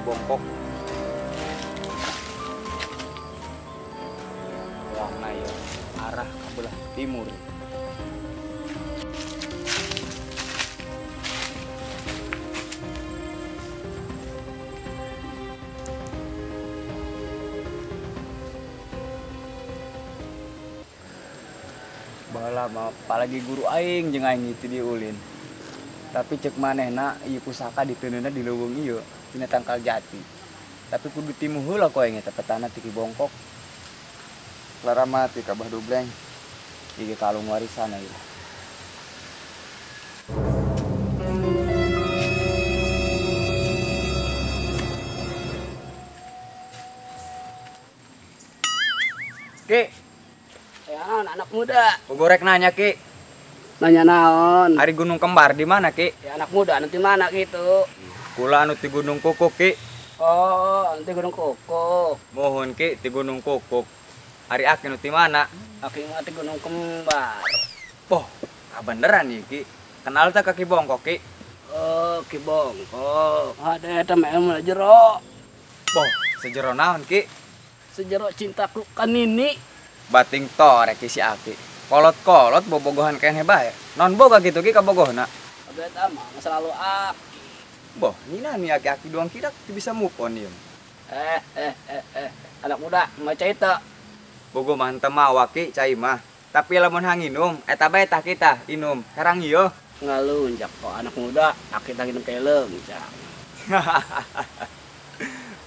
Bongkok warna ya arah ke belah timur. Baheula mah apalagi guru aing jeung aing itu diulin. Tapi cek manehna ieu pusaka diteuneuhna di leuweung ieu dina tangkal jati. Tapi kudu timu heula ku aing eta petana ti Ki Bongkok. Lara mati ka Bah Dubleng. Ieu kalung warisan ieu. Ki. Ya, anak muda. Gorek nanya, Ki. Nanya naon? Ari Gunung Kembar di mana, Ki? Ya anak muda nanti mana gitu. Kula anu ti Gunung Kukuk, Ki. Oh, nanti Gunung Kukuk. Mohon, Ki, ti Gunung Kukuk. Ari aki nu ti mana? Aki mah ti Gunung Kembar. Poh, kabeneran ieu, Ki. Kenal teh ka Ki Bongkok, Ki? Oh, Ki Bongkok. Ada eta mah ilmu jero. Poh, sejero naon, Ki? Sejero cintaku ka Nini. Bating torek si aki. Kolot-kolot bobogohan keneh bae. Non boga gitu Ki kabogohna. Eta mah masa lalu aki. Boh, nina nih aki-aki doang kira bisa move on ieu. Anak muda, maca itu. Bogo mah henteu mawa Ki, cai mah. Tapi lamun hanginum, eta bae tah kita inum. Herang ieu. Ngalunjak kok anak muda, aki tah nginum kelem, cak.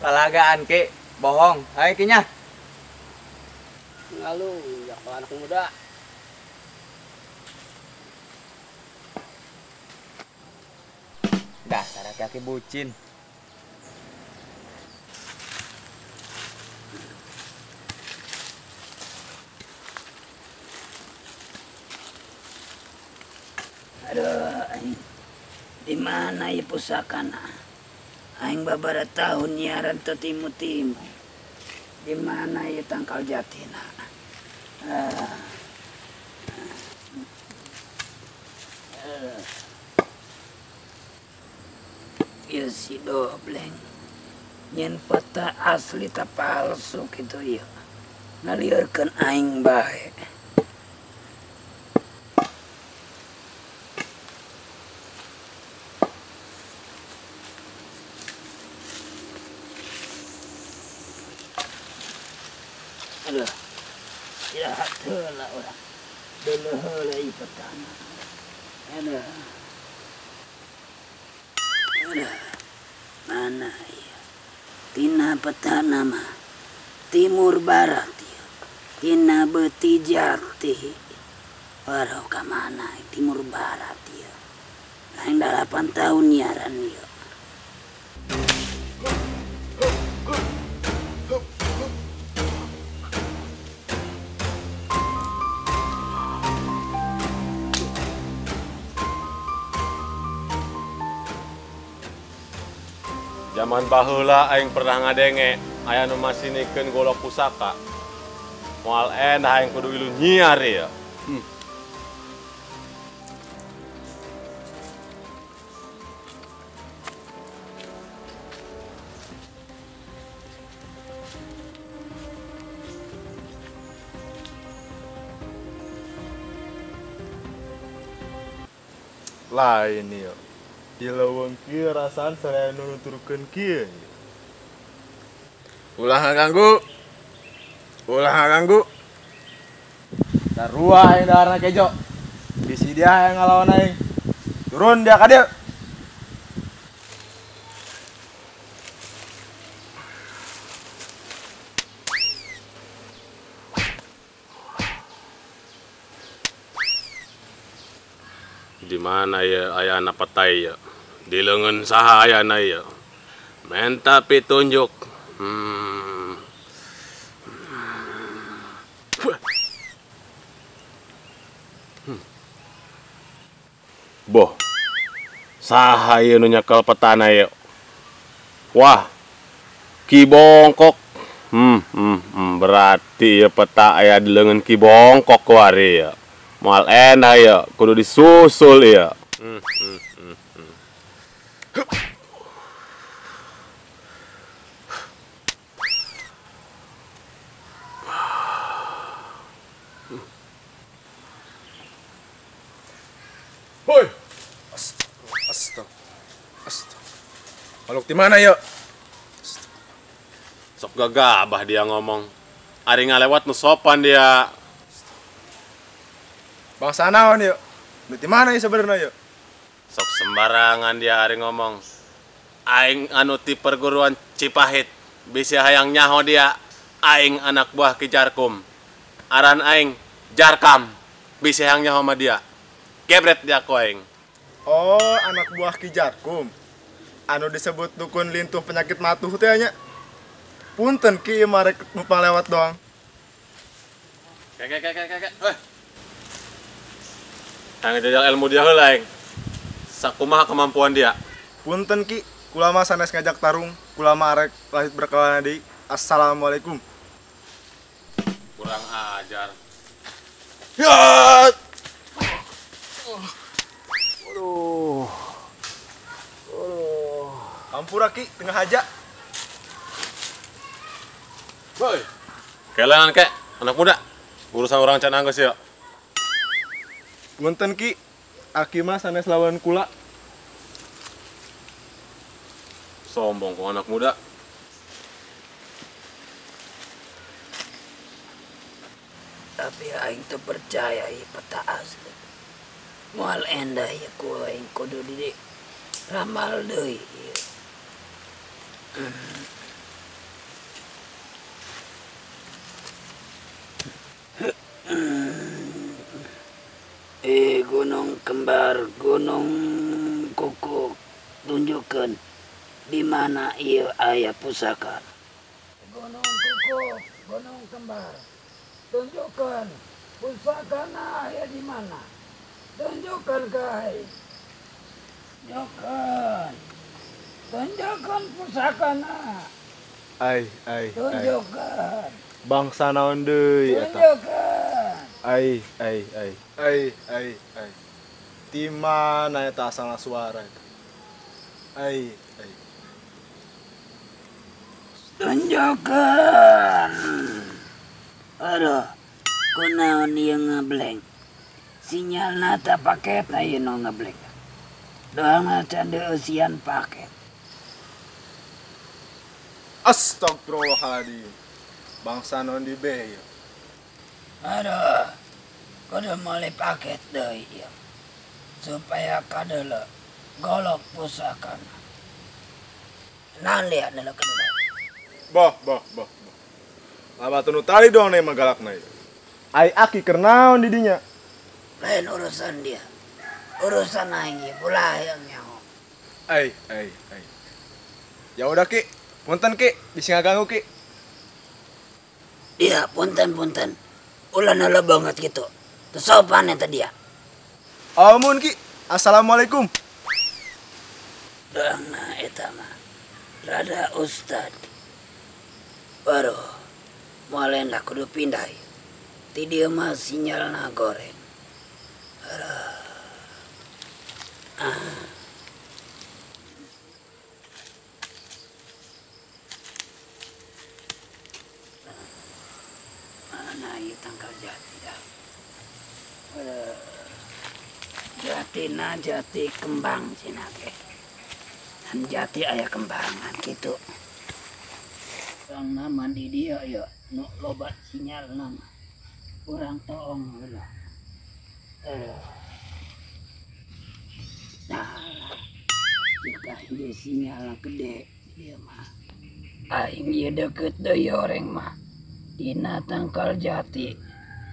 Palagaan Ki, bohong. Hayu Ki nya. Ngalunjak kok anak muda. Dasar aki-aki bucin. Aduh, di mana ya pusakana? Aing babara tahun nyiaran teu timu-timu. Di mana ya tangkal jatina? Ieu si Dobleng nyen peta asli ta palsu kitu ieu. Ngaliurkeun aing bae. Aduh, istirahat heula urang. Deuleu heula ieu petana. Aduh. Aduh. Mana ieu? Tina petana mah timur barat ieu. Tina beuti jati. Waduh, ka mana timur barat ieu? Lain 8 tahun nyiaran ieu. Zaman baheula aing pernah ngadenge aya nu masinikeun golok pusaka. Moal endah aing kudu ilu nyiar ya. Lain ieu. Di leuweung kieu rasaan saraya nu nuturkeun kieu. Ulah ngaganggu. Ulah ngaganggu. Sarua aing daharna kejo. Bisi dia yang ngalawan aing. Turun dia ka dieu. Di mana ya ayana petai ya? Di leungeun saha ayana ya? Menta pitunjuk. Boh. Saha ieu nu nyekel petana ieu? Wah. Ki Bongkok. Berarti ieu peta aya di leungeun Ki Bongkok kuari ieu. Moal endah ieu, kudu disusul ieu. Hoi. Astag. Astag. Makhluk di mana yuk? Sok gagabah dia ngomong. Ari ngalewat nu sopan dia. Bangsa naon yuk? Nu di mana ya sebenarnya yuk? Sok sembarangan dia ari ngomong. Aing anu ti perguruan Cipahit. Bisi hayang nyaho dia. Aing anak buah Ki Jarkum. Aran aing Jarkam. Bisi hayang nyaho ma dia. Gebret dia ku aing. Oh, anak buah Ki Jarkum. Anu disebut dukun lintuh penyakit matuh teh nya. Punten Ki ieu mah rek numpang lewat doang. Kek. Heh. Tang jajal ilmu dia heula aing. Sakumaha kemampuan dia. Punten Ki, kula mah sanes ngajak tarung, kula mah arek lanjut berkelana deui. Assalamualaikum. Kurang ajar. Ya. Aduh. Aduh. Ampura Ki, tengah aja. Boy. Kelangan kek, anak muda. Urusan orang can anggeus ya. Punten Ki, aki mah sanes lawan kula. Sombong kok anak muda. Tapi aing teu percaya ieu peta asli. Moal endah ieu ku aing kudu di ramal deui ieu. Gunung kembar, gunung kuku, tunjukkan di mana ieu aya pusaka. Gunung kuku, gunung kembar, tunjukkan pusakana aya di mana. Tunjukkan guys. Tunjukkan. Tunjukkan pusakana. Ai ai. Tunjukkan. Bangsa naon deui eta. Tunjukkan. Ai ai ai. Ai ai ai. Di mana eta asalna suara eta? Ai ai. Tunjukkan. Aduh, kunaon ieu ngebleng. Sinyalna teu paket ieu nu ngebleng. Doang can deusian paket. Astagfirullahaladzim. Bangsa non di be ya. Aduh, kudu meuli paket deui ieu. Supaya kadeuleu golok pusakana. Naon liat nelekeun bae. Boh, boh, boh, boh. Laba tunu tali doang nih magalakna ieu. Ai aki keur naon di dinya? Lain urusan dia. Urusan aing ieu ulah hayang nyaho. Ai, ai, ai. Ya udah Ki, punten Ki, bisi ngaganggu Ki. Dia punten-punten. Ulah nala banget gitu. Teu sopan eta dia. Amun Ki, assalamualaikum. Doangna eta mah rada ustad. Baru moal endah kudu pindah ieu. Ti dieu mah sinyalna goreng. Aduh. Ah. Mana ieu tangkal jati dah. Aduh. Jatina jati kembang cenah ge. Dan jati aya kembangan kitu. Urang mandi dia ya, nu loba sinyalna mah. Urang toong heula. Aduh. Nah, jika ieu sinyalna gede dia mah. Aing ieu deukeut deui oreng mah. Dina tangkal jati.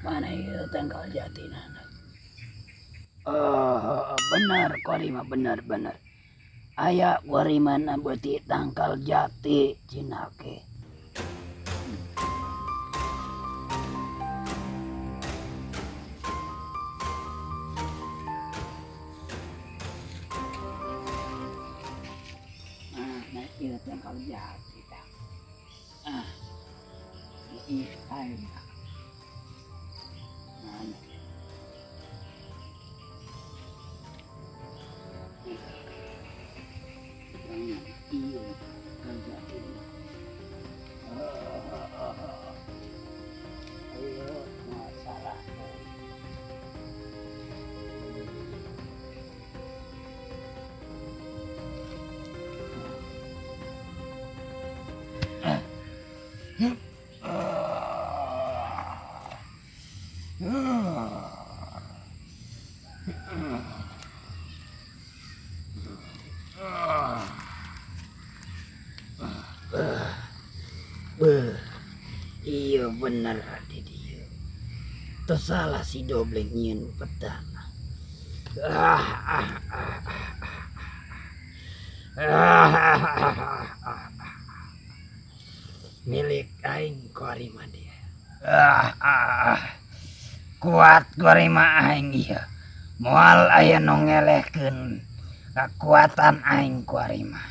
Mana ieu tangkal jatina? Oh, benar kuari mah benar benar. Aya kuari mana beuti tangkal jati cenah ge. jati tah. Ah. Ih, aing. Nah. Iya, tangkal jati. Ayo, masalah. Iya bener di dia. Tuh salah si Dobleng nyieun peta. Milik aing kuari mah dia. Kuat kuari mah aing ieu. Moal aya nu ngelehkeun kakuatan aing kuari mah.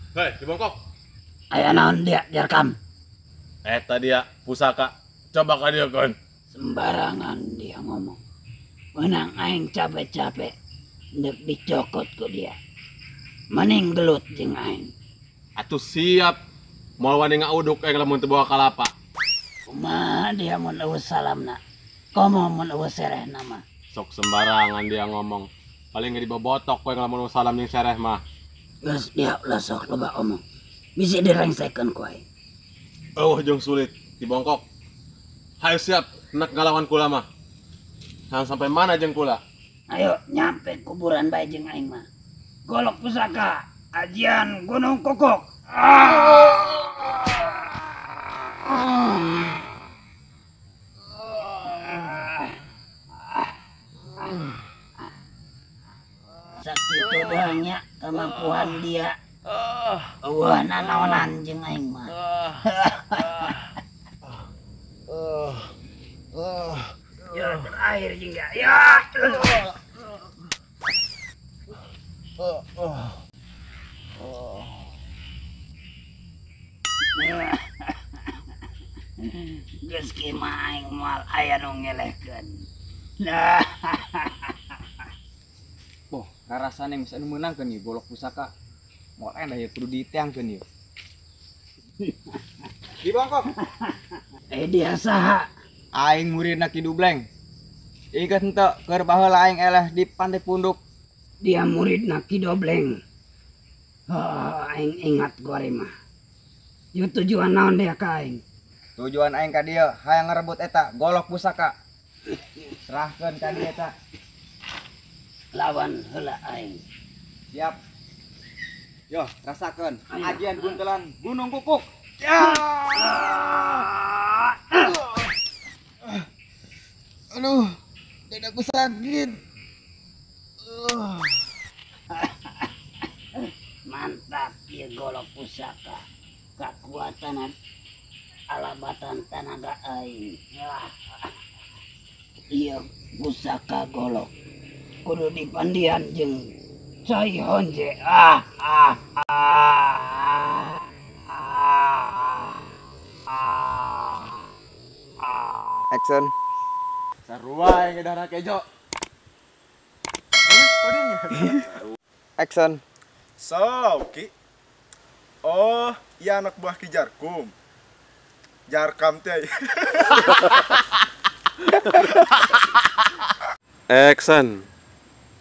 Hei, dibongkok. Aya naon dia Jarkam? Eta dia pusaka. Coba ka dia kon. Sembarangan dia ngomong. Menang aing capek-capek ndek dicokot ku dia. Mending gelut jeung aing. Atuh siap. Moal wani ngauduk aing lamun teu bawa kalapa. Kumaha dia mun eueuh salamna? Komo mun eueuh serehna mah. Sok sembarangan dia ngomong. Paling ge dibobotok kowe lamun salam jeung sereh mah. Geus dia ulah sok loba omong. Bisi direngsekeun ku aing. Eueuh jeung sulit dibongkok. Hayu siap nek ngalawan kula mah. Hayang sampai mana jeung kula? Ayo nyampe kuburan bae jeung aing mah. Golok pusaka, ajian Gunung Kukuk. Sakitu doang nya kemampuan dia. Eueuh nanaonan jeung aing mah. Ya terakhir jeung dia. Ya. Geus kieu mah aing moal aya nu ngelehkeun. Nah. Boh, rarasane geus anu meunangkeun ieu golok pusaka. Moal aya kudu diteangkeun ieu. Dibongkok. Dia saha? Aing muridna Ki Dubleng. Inget henteu keur baheula aing eleh di Pantai Punduk. Dia muridna Ki Dobleng. Oh, aing ingat gore mah. Ieu tujuan naon dia ka aing? Tujuan aing ka dieu hayang ngarebut eta golok pusaka. Serahkeun ka dieu eta. Lawan heula aing. Siap. Yo, rasakeun ajian buntelan Gunung Kukuk. Ya. Aduh, dadaku sakit. Mantap ieu golok pusaka. Kakuatan alabatan tanaga aing. Ieu pusaka golok kudu dipandian jeung Cai Honje. Action. Sarua yang darah kejo. Action. So, Ki. Oh, iya anak buah Ki Jarkum. Jarkam teh. Action.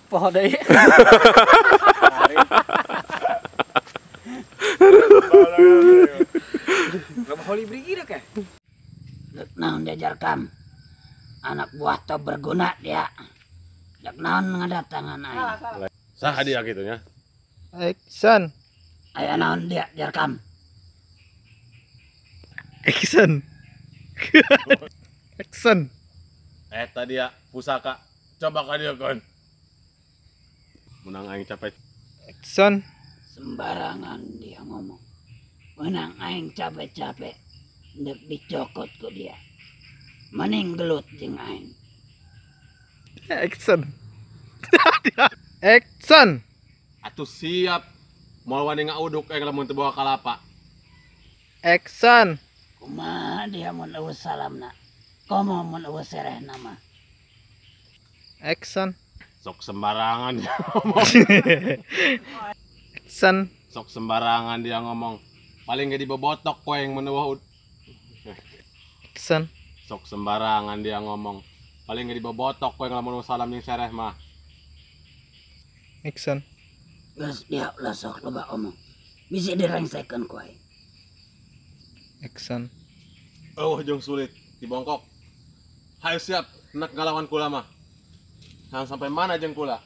Poho deui. Loba holibri kieu ke? Dek naon dia Jarkam? Anak buah teu berguna dia. Dek naon ngadatangan aing. Saha dia kitu nya? Action. Aya naon dia Jarkam? Action. Action. Eta dia pusaka. Coba ka dia kon. Menang aing capek. Action. Sembarangan dia ngomong. Menang aing capek-capek ndek dicokot ku dia. Mending gelut jeung aing. Action. Action. Atuh siap. Moal wani ngauduk aing lamun teu bawa kalapa. Action. Kumaha dia mun eueuh salamna. Komo mun eueuh serehna mah. Action. Sok sembarangan dia ngomong. Action. Sok sembarangan dia ngomong. Paling gak dibobotok kowe yang mun eueuh. Action. Sok sembarangan dia ngomong. Paling gak dibobotok kowe lamun salam jeung sereh mah. Action. Geus dia ulah sok loba omong. Bisi direngsekeun ku aing. Action. Oh, jeung sulit dibongkok. Hayo siap, nak ngalawan kula mah. Jangan sampai mana jeung kula.